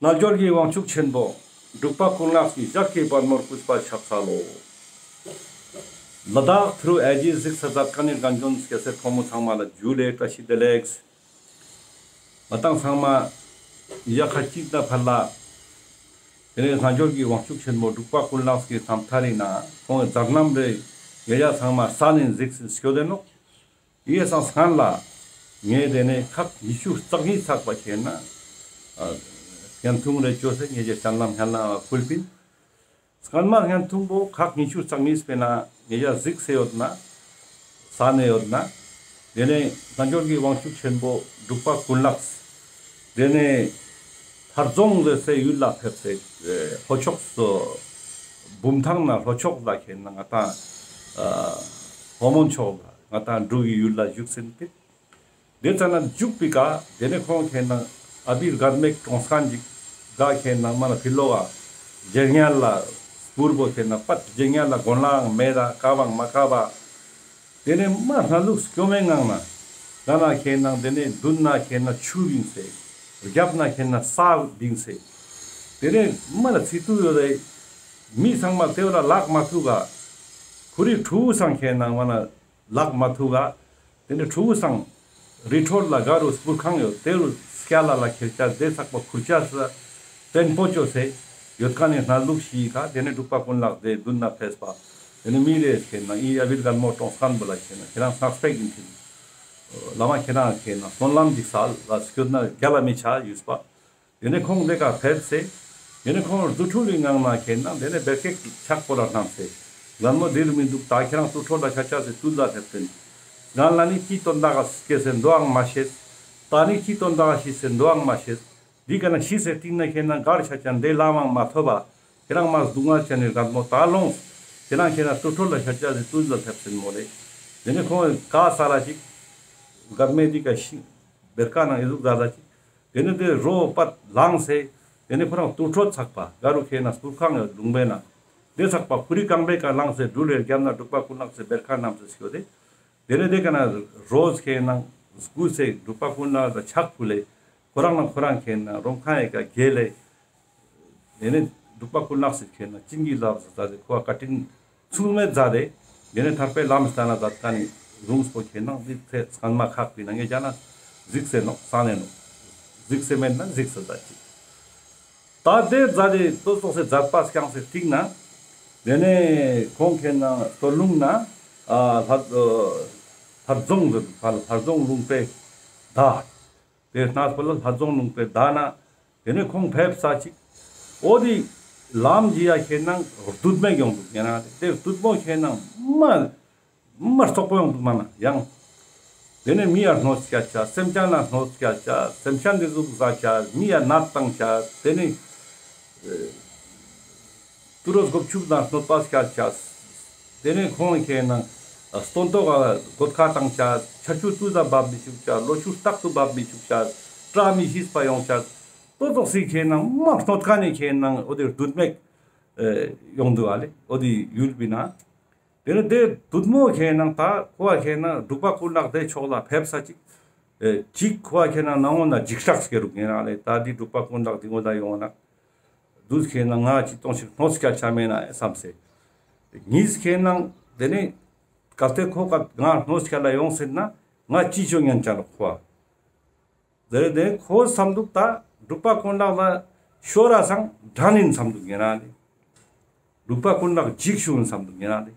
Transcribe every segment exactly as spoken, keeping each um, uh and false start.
རྣལ་འབྱོར་གྱི་དབང་ཕྱུག་ཆེན་པོ། འབྲུག་པ་ཀུན་ལེགས་ཀྱི་ཞབས་ཀྱི་པད་མོར་གུས་པ་ཕྱག་འཚལ་ལོ། ལ་དྭགས་ཐུ་རུ་ཨེ་ཇི་གཟིགས་ས་མཛད་མཁན་ནི་རྒན་གཞོན་སྐྱ་སེར་ཕོ་མོ་ཚང་མ་ལ་ཇུ་ལེ་བཀྲ་ཤིས་བདེ་ལེགས། ང་དང་ཚང་མ་ཡ་ཁ་གཅིག་ན་ཕར་ལ། དེ་ནས་རྣལ་འབྱོར་གྱི་དབང་ཕྱུག་ཆེན་པོ་འབྲུག་པ་ཀུན་ལེགས་ཀྱི་རྣམ་ཐར་ཡིན་ན་ཁོང་གི་མཛད་རྣམ་རེ་ངེད་ཅག་ཚང་མ་ས་ནས་གཟིགས་སུ་སྐྱོད་དེ་ནོག་ཡེ་སང་སྔན་ལ་ངས་དེ་ནས་ཁག་ཉི་ཤུ་རྩ་གཉིས་ཚགས་པ་ཁྱེར་ན་ཨ། བརྙན་ཐུང་རེ་བཅོས་སེ་ངེད་ཀྱི་སྤྱན་ལམ་སྙན་ལ་ཕུལ་པིན། སྔན་མ་བརྙན་ཐུང་པོ་ཁག་ཉི་ཤུ་རྩ་གཉིས་པའི་ནང་ངེད་ཅག་གཟིགས་སེ་ཡོད་ན། ས་ནས་ཡོད་ན། དེ་ནས་རྣལ་འབྱོར་གྱི་དབང་ཕྱུག་ཆེན་པོ་འབྲུག་པ་ཀུན་ལེགས། དེ་ནས་ཐར་རྫོང་ཟེར་སའི་ཡུལ་ལ་ཕེབས་སེ་ལྷོ་ཕྱོགས་སུ་འབུམ་ཐང་ན་ལྷོ་ཕྱོགས་ལ་ཁྱེར་ན་ང་དང་ཨ། ལྷོ་མོན་ཕྱོགས་ལ་ང་དང་འབྲུག་གི་ཡུལ་ལ་བཞུགས་ཟིན་ཏེ། དེ་ཙམ་ན་བཞུགས་པའི་སྐབས་དེ་ནས་ཁོང་ཁྱེར་ན་ཨ་བི་རྒད་མེག་གྲོང་ཁྱེར་ཅིག་ག་ཁྱེར་ན་མ་ན་ཕི་ལོག་ག་རྗེ་ཉལ་ལ་སྤུར་པོ་ཁྱེར་ན་པད་རྗེ་ཉལ་ལ་གོན་ལའང་མེད་ད་ཀ་བའང་མ་ཀ་བ། དེ་ནས་མ་སྣ་ལུག་སྐྱོ་མའི་ངང་ན་ང་ན་ཁྱེར་ན་དེ་ནས་མདུན་ན་ཁྱེར་ན་ཆུ་བིང་སེ། རྒྱབ་ན་ཁྱེར་ན་ས་བིང་སེ། དེ་ནས་མ་ལ་ཚིག་ཏུ་ཡོད་རེད། མི་ཚང་མ་དེ་བ་ལ་ལག་མ་ཐུག་ག་ཁུ་རི་ཁྲུ་བོ་སང་ཁྱེར་ན་མ་ན་ལག་མ་ཐུག་ག་དེ་ནས་ཁྲུ་བོ་སང་རི་ཁྲོད་ལ་ག་རུ་སྤུར་ཁང་ཡོད་དེ་རུ་སྐྱ་ལ་ལ་ཁྱེར་ཅག་དེ་ཚགས་པ་ཁུར་ཅག་ས་བཙན་པོ་བཅོས་སེ་ཡོད་མཁན་ནི་སྣ་ལུག་ཤིག་ག་དེ་ནས་འབྲུག་པ་ཀུན་ལེགས་དེ་མདུན་ན་ཕེབས་པ། དེ་ནས་མི་རེ་ཁྱེར་ན་ཨི་ཨ་བིལ་གན་མོ་གྲོང་སྐམ་པོ་ལ་ཁྱེར་ན་ཁྱེད་རང་སྣག་སྤེག་ཡིན་ཐིན། བླ་མ་ཁྱེད་རང་ཁྱེར་ན་སྨོན་ལམ་གྱི་ས་ལ་སྐྱོད་ན་རྒྱ་ལ་མི་ཆ་ཡོད་པ། དེ་ནས་ཁོང་འདི་ག་ཕེབས་སེ། དེ་ནས་ཁོང་རྫུ་འཕྲུལ་གྱི་ངང་ན་ཁྱེར་ན་དེ་ནས་བེར་ཀེག་ཕྱག་པོ་ལ་བསྣམས་སེ། ལན་མོ་འདིར་མི་འདུག་ད་ཁྱེད་རང་རྫུ་འཕྲུལ་ལ་ཤ་ཆ་སེ་དུས་ལ་ཐེབས་ཏེ། ང་ལ་ནི་ཅི་དོན་དག་སྐྱེ་སེ་འདུའང་མ་ཤེས། ད་ནི་ཅི་དོན་དག་ཤི་སེ་འདུའང་མ་ཤེས། འདི་ག་ན་ཤི་སེ་སྟིང་ན་ཁྱེར་ན་གར་ཤ་ཆ་འདི་ལམ་མང་མ་ཐོབ་པ། ཁྱེད་རང་མ་སྡུག་བསྔལ་ཆ་ནི་རྒད་མོ་ད་ལོངས། ཁྱེད་རང་ཁྱེད་རང་རྫུ་འཕྲུལ་ལ་ཤ་ཆ་སེ་དུས་ལ་ཐེབས་སེ་མོ་རེད། དེ་ནས་ཁོང་ག་ས་ལ་ཅིག་རྒད་མེ་འདི་ག་ཤི། བེར་ཀ་ནང་ཨི་ཟུག་ཟ་ལ་ཅིག་དེ་ནས་དེ་རོ་པད་ལངས་སེ། དེ་ནས་ཁོ་རང་དུར་ཁྲོད་ཚགས་པ་ག་རུ་ཁེལ་ན་སྤུར་ཁང་ཡོད་ལུང་པའི་ནང་། དེ་ཚགས་པ་ཁུ་རི་རྐང་པའི་ཀ་ལངས་སེ་འབྲུ་ལེར་རྒྱབ་ན་འབྲུག་པ་ཀུན་ལེགས་སེ་བེར་ཁ་བསྣམས་སེ་སྐྱོད་དེ། དེ་ནས་དེ་ཀ་ན་རོ་ཁེལ་ན་སྐུ་སེ་འབྲུག་པ་ཀུན་ལེགས་ལ་ཕྱག་ཕུལ་ལེ། ཁོ་རང་ན་ཁོ་རང་ཁེལ་ན་རོང་ཁང་ཡི་ཀ་གྱེལ་ལེ། དེ་ནས་འབྲུག་པ་ཀུན་ལེགས་སེ་ཁེལ་ན་བྱིན་གྱིས་བརླབས་སེ་ཟ་སེ་ཁོ་བ་བཀའ་དྲིན། ཚུལ་མེད་མཛད་དེ། དེ་ནས་ཐར་པའི་ལམ་ལྟ་ན་མཛད་མཁན་ནི་རུང་སྤོ་ཁྱེད་ནང་འདི་ཚེ་སྔན་མ་ཁག་པའི་ནང་ངེད་ཅག་ན་གཟིགས་སེ་ནོག་ས་ནས་ནོག་གཟིགས་སེ་མེད་ན་གཟིགས་སེ་མཛད་ཅིག་ད་དེ་མཛད་དེ་ཏོ་ཙོག་སེ་མཛད་པ་བསྐྱངས་སེ་ཐིག་ན། དེ་ནས་ཁོང་ཁྱེད་ནང་སྟོད་ལུང་ན་ཨ་ལྷ་ལྷ་རྫོང་དུ་ལྷ་ལྷ་རྫོང་ལུང་པའི་བདག་དེ་སྣ་སྤུ་ལ་ལྷ་རྫོང་ལུང་པའི་བདག་ན། དེ་ནས་ཁོང་ཕེབས་ས་ཅིག་འོ་དེ་ལམ་གྱི་ཡ་ཁྱེད་ནང་བདུད་མེད་ཡོང་འདུག་ཡིན་ན་དེ་བདུད་མོ་ཁྱེད་ནང་མ་མ་རྩོག་པོ་ཡོང་འདུག་མ་ན་ཡང་། དེ་ནས་མི་ཡ་གནོད་སྐྱལ་ཆ་སེམས་ཅན་ལ་གནོད་སྐྱལ་ཆ་སེམས་ཅན་འདི་ཟུག་ཟ་ཆ་མི་ཡ་ནད་བཏང་ཆ་དེ་ནས། ཏུ་རོ་སྒོ་ཕྱུགས་དང་གནོད་པ་སྐྱལ་ཆ། དེ་ནས་ཁོང་ཁྱེད་ནང་སྟོན་ཐོག་ག་གོད་ཁ་བཏང་ཆ་ཆར་ཆུ་དུས་ལ་འབབ་མི་བཅུག་ཆ་ལོ་ཕྱུགས་རྟག་ཏུ་འབབ་མི་བཅུག་ཆ་བཀྲ་མི་ཤིས་པ་ཡོང་ཆ་ཏོ་ཙོག་སི་ཁྱེད་ནང་དམག་གནོད་མཁན་ནི་ཁྱེད་ནང་འོ་དེ་བདུད་མེད་ཡོང་འདུག་ཨ་ལེ་འོ་དེ་ཡུལ་པི་ན། དེ་ནས་དེ་བདུད་མོ་ཁྱེད་ནང་ད་ཁོ་བ་ཁྱེད་ནང་འབྲུག་པ་ཀུན་ལེགས་དེ་ཕྱོགས་ལ་ཕེབས་ས་ཅིག་ཅིག་ཁོ་བ་ཁྱེད་ནང་ནང་འོ་ན་འཇིགས་སྐྲག་སྐྱེ་རུག་ངེད་རང་ལས་ད་འདི་འབྲུག་པ་ཀུན་ལེགས་འདི་ངོ་ད་ཡོང་ན། དུས་ཁྱེད་ན་ང་ཅི་གཏོང་ཞིག་སྣོད་སྐྱ་ཆ་མེད་ན་བསམ་སེ། ཉིས་ཁྱེད་ནང་དེ་ནས་གལ་ཏེ་ཁོ་ག་ང་སྣོད་སྐྱ་ལ་ཡོང་ཟེར་ན་ང་ཅི་ཆོ་ཉན་ཅང་རོགས་ཁོ། དེ་རེད་དེ་ཁོ་བསམ་འདུག་ད་འབྲུག་པ་ཀུན་ལེགས་ལ་ཤོ་ར་སང་དྲན་ཡིན་བསམ་འདུག་ངེད་རང་ལས། འབྲུག་པ་ཀུན་ལེགས་འཇིགས་ཤུགས་ཡིན་བསམ་འདུག་ངེད་རང་ལས།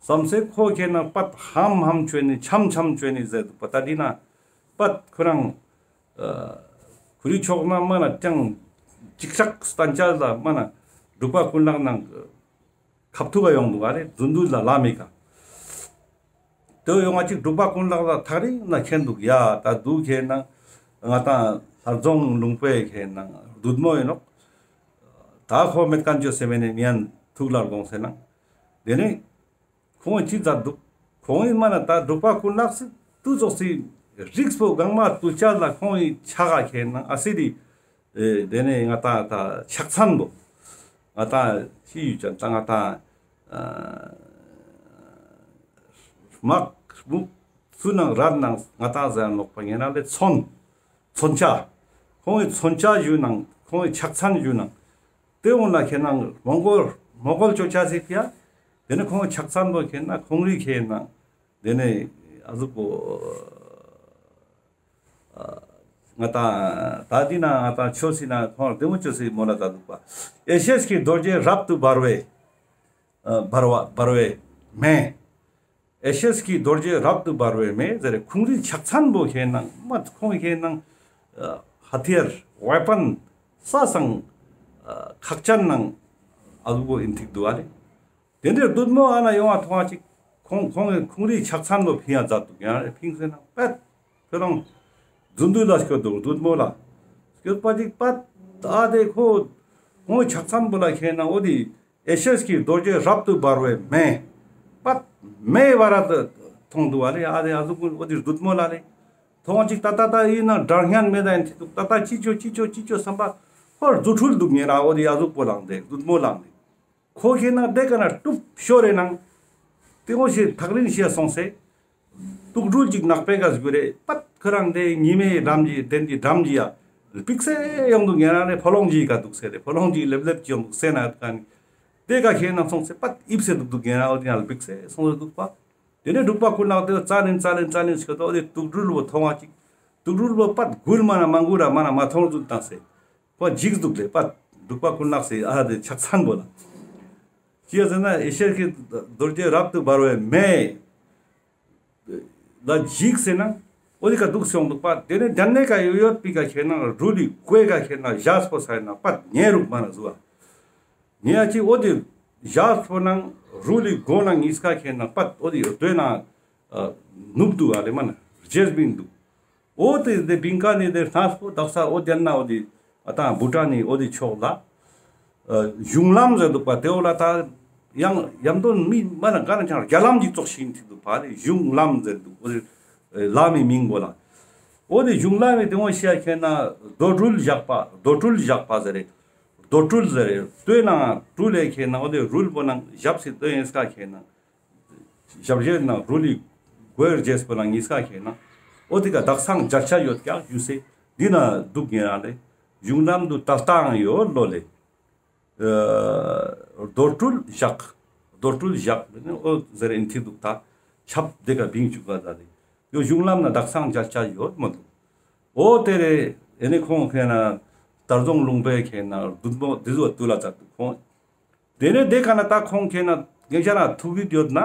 བསམ་སེ་ཁོ་ཁྱེད་ན་པད་ཧམ་ཧམ་བཅོས་ནས་འཆམ་འཆམ་བཅོས་ནས་ཟེར་འདུག་པ་ད་འདི་ན་པད་ཁོ་རང་ཁོ་རི་ཕྱོགས་ན་མ་ན་ཅང་ཅིག་ཤག་སྟན་ཅག་ལ་མ་ན་འབྲུག་པ་ཀུན་ལེགས་ནང་ཁབ་ཐུག་ག་ཡོང་འདུག་ག་རེ་རྫུན་རྫུན་ལ་ལ་མི་ག་དེ་ཡོང་ང་ཅིག་འབྲུག་པ་ཀུན་ལེགས་ལ་ཐག་རིང་ན་མཁྱེན་འདུག་ཡ་ད་འདུག་ཁྱེད་ན་ང་དང་ལྷ་རྫོང་ལུང་པའི་ཁྱེད་ན་བདུད་མོ་ཡིན་ནོག་ད་ཁོ་མེད་མཁན་བཅོས་སེ་མེད་ནས་མིའན་ཐུག་ལ་དགོངས་སེ་ན། དེ་ནས་ཁོང་ཅི་མཛད་འདུག་ཁོང་ཡིན་མ་ན་ད་འབྲུག་པ་ཀུན་ལེགས་སི་ཏུ་ཙོག་སི་རིགས་པོ་གང་མ་ཏུ་ཅག་ལ་ཁོང་ཡི་ཆ་ག་ཁྱེད་ན་ཨ་སི་རི། དེ་ནས་ང་ད་ད་ཕྱག་མཚན་པོ་ང་ད་ཤི་ཡུལ་ཅན་ད་ང་ད་དམག་སྨུག་སུ་ནང་རལ་ནང་ང་ད་ཟེར་ལོག་པ་ངེད་རང་ལས་མཚོན། མཚོན་ཆ། ཁོང་གི་མཚོན་ཆ་ཞུ་ནང་ཁོང་གི་ཕྱག་མཚན་ཞུ་ནང་དེ་འོང་ལ་ཁེ་ནང་མོང་གོལ་མོང་གོལ་ཅོ་ཆ་སི་ཕིའ། དེ་ནི་ཁོང་གི་ཕྱག་མཚན་པོ་ཁེ་ན་ཁོང་རི་ཁེ་ནང་དེ་ནི་ཨ་ཟུག་པོ། ང་དང་ད་འདི་ན་ང་དང་ཆོས་སྲིད་ན་ཁོང་བདེ་མོ་ཆོས་སྲིད་མོ་ལ་ད་འདུག་པ། ཨེ་ཤེས་ཀྱི་རྡོ་རྗེ་རབ་ཏུ་འབར་བའི་འབར་བ་འབར་བའི་མེ། ཨེ་ཤེས་ཀྱི་རྡོ་རྗེ་རབ་ཏུ་འབར་བའི་མེ་ཟེར་ཁོང་རི་ཕྱག་མཚན་པོ་ཁེ་ནང་མ་ཁོང་ཁེ་ནང་ཧ་ཐི་ཡར་ཝེ་པན་ས་སང་ཁག་ཅན་ནང་ཨ་ལུ་གོ་ཨིན་ཐིག་འདུག་ཨ་ལེ། དེ་འདྲའི་བདུད་མོ་ཨ་ན་ཡོང་བ་མཐོང་བ་ཅིག་ཁོང་ཁོང་གི་ཁོང་རིའི་ཕྱག་མཚན་ལོ་ཕིང་ཡ་མཛད་འདུག་ཡང་རེ་ཕིང་ཟེར་ན་པད་ཁོ་རང་རྫུ་འདུས་ལ་སྐྱོད་འདུག་བདུད་མོ་ལ་སྐྱོད་པ་ཅིག་པད་ཨ་དེ་ཁོ་ཁོང་གི་ཕྱག་མཚན་པོ་ལ་ཁེ་ན་འོ་དེ་ཨེ་ཤེས་ཀྱི་རྡོ་རྗེ་རབ་ཏུ་འབར་བའི་མེ་པད་མེ་བ་ར་དུ་མཐོང་འདུག་བ་ལེ། ཨ་དེ་ཨ་ཟུག་འོ་དེ་བདུད་མོ་ལ་ལེ་མཐོང་ཅིག་ཏ་ཏ་ཏ་ཡིན་ན་དྲང་སྙན་མེ་ད་ཡིན་ཐི་འདུག་ཏ་ཏ་ཅི་ཅོ་ཅི་ཅོ་ཅི་ཅོ་བསམ་པ་ཁོ་རྫུ་འཕྲུལ་འདུག་ཉེ་ར་འོ་དེ་ཨ་ཟུག་པོ་ལངས་ཏེ་བདུད་མོ་ལངས་ཏེ། ཁོ་ཁེ་ནང་དེ་ཀ་ན་ཀྲུབ་ཤོ་རེ་ནང་། དེ་ངོ་ཤེས་ཐག་རིང་ཤེས་སོང་སེ། དུག་སྦྲུལ་གཅིག་ནག་པའི་ག་སྒུ་རེ་པད་ཁོ་རང་དེ་ཉི་མའི་འགྲམ་གྱི་དེན་གྱི་འགྲམ་གྱི་ཡ། ལ་པིག་སེ་ཡོང་འདུག་ཉེ་རང་ནས་ཕོ་ལོང་གྱི་ག་འདུག་སེ་རེ་ཕོ་ལོང་གྱི་ལེབ་ལེབ་ཀྱི་ཡོང་འདུག་སེ་ན་ཀ་ནི། དེ་ཀ་ཁེ་ནང་སོང་སེ་པད་ཨིབ་སེ་འདུག་འདུག་ཉེ་རང་འོ་དེ་ཡང་ལ་པིག་སེ་སོང་སེ་འདུག་པ། དེ་ནས་འབྲུག་པ་ཀུན་ལེགས་དེ་རྩ་ལེན་རྩ་ལེན་རྩ་ལེན་ཟེར་གི་འདུག་འོ་དེ་དུག་སྦྲུལ་བོ་མཐོང་བ་ཅིག་དུག་སྦྲུལ་བོ་པད་སྒུལ་མ་ན་མ་སྒུལ་ར་མ་ན་མ་མཐོང་རྫུན་བཏང་སེ། ཁོ་འཇིགས་འདུག་ལེ་པ། འབྲུག་པ་ཀུན་ལེགས་སེ་ཨ་དེ་ཕྱག་མཚན་པོ་ལ། ཅི་ཡ་ཟེར་ན་ཨེ་ཤེས་ཀྱི་རྡོ་རྗེ་རབ་ཏུ་འབར་བའི་མེ། ལ་འཇིགས་ཟེར་ན། འོ་དེ་ཀ་འདུག་སེ་ཡོང་འདུག་པ་དེ་ནས་དེ་ནས་ཀ་ཡོད་ཡོད་པི་ཀ་ཁེ་ན་རུ་ལི་ཀོའི་ཀ་ཁེ་ན་ཞག་སྤོ་ས་ཡིན་ན་པ་ཉེ་རུག་མ་ན་བཟོ་བ། ཉེ་ཡ་ཅི་འོ་དེ་ཞག་སྤོ་ནང་རུ་ལི་གོ་ན་ཉིས་ཀ་ཁེ་ན་པ་འོ་དེ་ཡོད་དོ་ན། ནུབ་འདུག་ཨ་ལེ་མ་ན་རྗེས་བིན་འདུག་འོ་དེ་དེ་བིང་ཀ་ནི་དེ་སྣང་སྤོ་དག་ས་འོ་དེ་ན་འོ་དེ་ཨ་ཏང་བུ་ཏྲ་ནི་འོ་དེ་ཕྱོགས་ལ། གཞུང་ལམ་ཟེར་འདུག་པ་དེ་འོ་ལ་ད་ཡང་ཡམ་དོན་མི་མ་ན་ག་ན་ཆང་རྒྱ་ལམ་གྱི་ཙོག་ཤིང་ཐིག་འདུག་པ་ནི་གཞུང་ལམ་ཟེར་འདུག་འོ་དེ་ལམ་མི་མིང་གོ་ལ། འོ་དེ་གཞུང་ལམ་མི་དེ་འོ་ཤ་ཁེ་ན་རྡོ་སྦྲུལ་བཞག་པ་རྡོ་སྦྲུལ་བཞག་པ་ཟེར་རེད། རྡོ་སྦྲུལ་ཟེར་རེད་ལྟོས་ན་སྦྲུལ་ལས་ཁེ་ན་འོ་དེ་རུལ་པོ་ནང་ཞབས་སི་ལྟོས་ཡིན་སྐ་ཁེ་ན། ཞབས་ཞེ་ན་རུ་ལི་གོས་རྗེས་པོ་ན་ཉིས་ཀ་ཁེ་ན། འོ་དེ་ཀ་དག་སང་མཇལ་ཆ་ཡོད་ཀྱག་ཞུ་སེ། འདི་ན་འདུག་ཉེ་རང་ལེ། གཞུང་ལམ་དུ་ད་ལྟའང་ཡོད་ལོ་ལེ། རྡོ་སྦྲུལ་བཞག་རྡོ་སྦྲུལ་བཞག་ནི་འོ་ཟེར་ཨིན་ཐི་འདུག་ད། ཆབ་དེ་ཀ་བིང་བཅུག་ག་ད་ལེ། ཡོ་གཞུང་ལམ་ན་དག་སང་མཇལ་ཆ་ཡོད་མ་འདུག་འོ་དེ་རེ་ཨེ་ནི་ཁོང་ཁེ་ན། དར་རྫོང་ལུང་པའི་ཁེ་ན་བདུད་མོ་འདི་ཟོ་དུ་ལ་ཙག་འདུག་ཁོང་། དེ་ནས་དེ་ག་ན་ད་ཁོང་ཁེ་ན་ངེད་ཅག་ལ་ཐུག་གི་ཡོད་ན།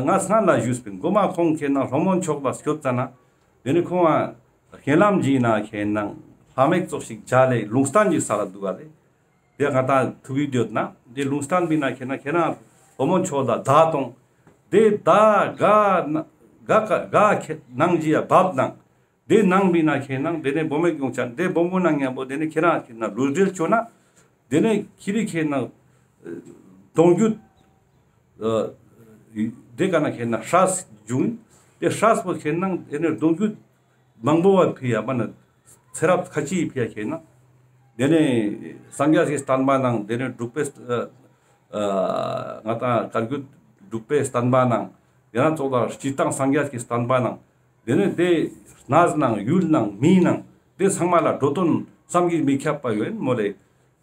ང་སྔ་ལ་ཞུས་པའི་མགོ་མ་ཁོང་ཁེ་ན་ལྷོ་མོན་ཕྱོགས་ལ་སྐྱོད་ཙ་ན། དེ་ནས་ཁོང་ང་ཧེ་ལམ་གྱི་ན་ཁེ་ན་ལྷ་མེག་ཙོག་ཞིག་བྱ་ལེ་ལུང་སྟན་གྱི་ས་ལ་འདུག་ག་ལེ། དེ་ང་ད་ཐུག་གི་ཡོད་ན་དེ་ལུང་སྟན་པའི་ན་ཁེ་ན་ཁེ་ན་ལྷོ་མོན་ཕྱོགས་ལ་ད་གཏོང་། དེ་ད་ག་ན་ག་ག་ག་ཁེ་ནང་གི་ཡ་བབ་ནང་། དེ་ནང་བི་ན་ཁེ་ནང་དེ་ནས་བོ་མེ་གྱོང་ཆ་དེ་བོ་མོ་ནང་མཉམ་པོ་དེ་ནས་ཁེ་རང་ཁེ་ན་ལུས་འབྲེལ་བཅོ་ན། དེ་ནས་ཁི་རི་ཁེ་ནང་གདོང་རྒྱུད། དེ་ག་ན་ཁེ་ན་ཧྲས་བྱུང་། དེ་ཧྲས་པོ་ཁེ་ནང་དེ་ནས་གདོང་རྒྱུད་མང་པོ་བ་ཕི་ཡ་མ་ན་ཚེ་རབས་ཁ་ཅིག་ཕི་ཡ་ཁེ་ན། དེ་ནས་སངས་རྒྱས་ཀྱི་བསྟན་པ་ནང་དེ་ནས་འབྲུག་པའི་ང་དང་བཀའ་བརྒྱུད་འབྲུག་པའི་བསྟན་པ་ནང་དེ་ན་ཙོག་ལ་སྤྱི་བཏང་སངས་རྒྱས་ཀྱི་བསྟན་པ་ནང་། དེ་ནས་དེ་གནས་ནང་ཡུལ་ནང་མི་ནང་དེ་ཚང་མ་ལ་འགྲོ་དོན་བསམ་གྱིས་མི་ཁྱབ་པ་ཡོད་མོ་ལེ།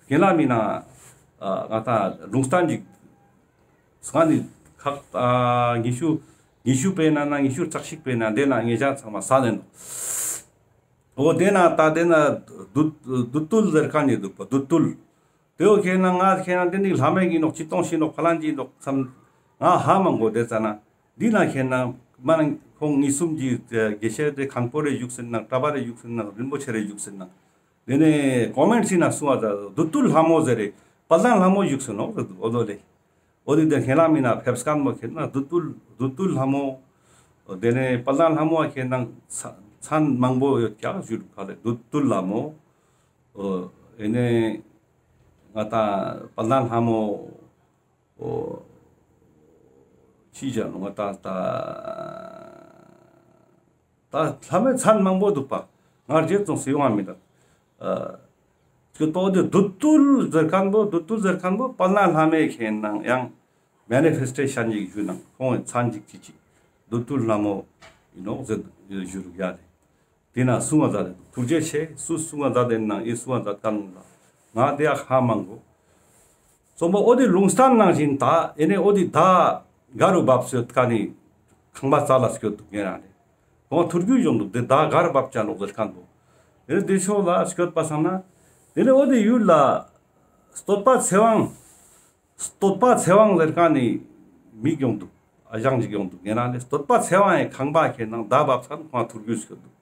རྒན་ལགས་མི་ན་ང་ད་ལུང་སྟན་གྱི་སྔ་ནི་ཁག་ཉི་ཤུ་ཉི་ཤུ་པའི་ནང་ན་ཉི་ཤུ་རྩ་གཅིག་པའི་ནང་དེ་ན་ངེད་ཅག་ཚང་མ་ས་ལེན་འོ་དེ་ན་ད་དེ་ན་བདུད་བདུད་བཏུལ་ཟེར་ཁ་ནི་འདུག་པ་བདུད་བཏུལ། དེའོ་ཁེ་ན་ང་ཁེ་ན་དེ་ནི་ལྷ་མེ་གི་ནོག་ཅི་གཏོང་ཤི་ནོག་ཕ་ལན་གྱི་ནོག་བསམ། ང་ཧ་མ་གོ་དེ་ཙ་ན། འདི་ན་ཁེ་ན་མ་ན་ཁོང་གཉིས་གསུམ་གྱི་དགེ་བཤེས་དེ་མཁན་པོ་རེ་བཞུགས་ཟིན་ན་གྲྭ་པ་རེ་བཞུགས་ཟིན་ན་རིན་པོ་ཆེ་རེ་བཞུགས་ཟིན་ན། དེ་ནས་ཀོ་མེན་ཊི་སི་ན་གསུང་བ་ད་བདུད་བཏུལ་ལྷ་མོ་ཟེར་རེ་དཔལ་ལྡན་ལྷ་མོ་བཞུགས་ཟིན་ནོག་ཟེར་འདུག་འོ་དོ་ལེ། འོ་དེ་དེ་ཁེ་ན་མི་ན་ཕེབས་མཁན་མོ་ཁེ་ན་བདུད་བཏུལ་བདུད་བཏུལ་ལྷ་མོ། དེ་ནས་དཔལ་ལྡན་ལྷ་མོ་ཁེ་ན་མཚན་མང་པོ་ཡོད་ཀྱག་ཞུ་ག་ལེ་བདུད་བཏུལ་ལྷ་མོ། ཨོ། ཨེ་ནས་ང་ད་དཔལ་ལྡན་ལྷ་མོ། ཨོ། ཅི་བྱ་ནོ་ང་ད་ད། ད་ལྷ་མོའི་མཚན་མང་པོ་འདུག་པ། ང་རྗེ་ཙོང་སི་ཡོང་བ་མི་འདུག་ཨ། ཁྱོད་ཏོ་དེ་བདུད་བཏུལ་ཟེར་མཁན་པོ་བདུད་བཏུལ་ཟེར་མཁན་པོ་དཔལ་ལྡན་ལྷ་མོའི་ཁེ་ནང་ཡང་མེ་ནི་ཕེ་སི་ཊེ་ཤན་ཅིག་ཞུ་ནང་ཁོང་གི་མཚན་ཅིག་ཅི་ཅི་བདུད་བཏུལ་ལྷ་མོ་ཡིན་ནོག་ཟེར་ཞུ་རུ་ཡ་རེད། དེ་ན་གསུང་བ་མཛད་དེ་འདུག་ཐུགས་རྗེ་ཆེ། སུ་གསུང་བ་མཛད་དེ་ནང་ཨེ་གསུང་བ་མཛད་ག་ནང་ལ་ང་དེ་ཡག་ཧ་མང་གོ། རྩོམ་པ་འོ་དེ་ལུང་བསྟན་ནང་བཞིན་ད་ཨེ་ནས་འོ་དེ་ད་ག་རུ་བབས་སོད་ཀ་ནི་ཁང་པ་རྩ་ལ་སྐྱོད་འདུག་ངེད་རང་རེད། ཁོང་ཐུར་རྒྱུད་བྱུང་འདུག་དེ་ད་ག་རུ་བབས་ཅ་ལོག་ཟེར་ཁན་འདུག་དེ་ནས་དེ་ཕྱོགས་ལ་སྐྱོད་པ་སང་ན་དེ་ནས་འོ་དེ་ཡུལ་ལ་བསྟོད་པ་ཚེ་དབང་། བསྟོད་པ་ཚེ་དབང་ཟེར་ག་ནི་མིག་ཡོང་འདུག་ཨ་ཞང་ཅིག་ཡོང་འདུག་ངེད་རང་ལས་བསྟོད་པ་ཚེ་དབང་ཡི་ཁང་པ་ཁྱེད་ནང་ཟླ་བབས་ཚར་ཁོང་ཐུར་རྒྱུད་སྐྱོད་འདུག་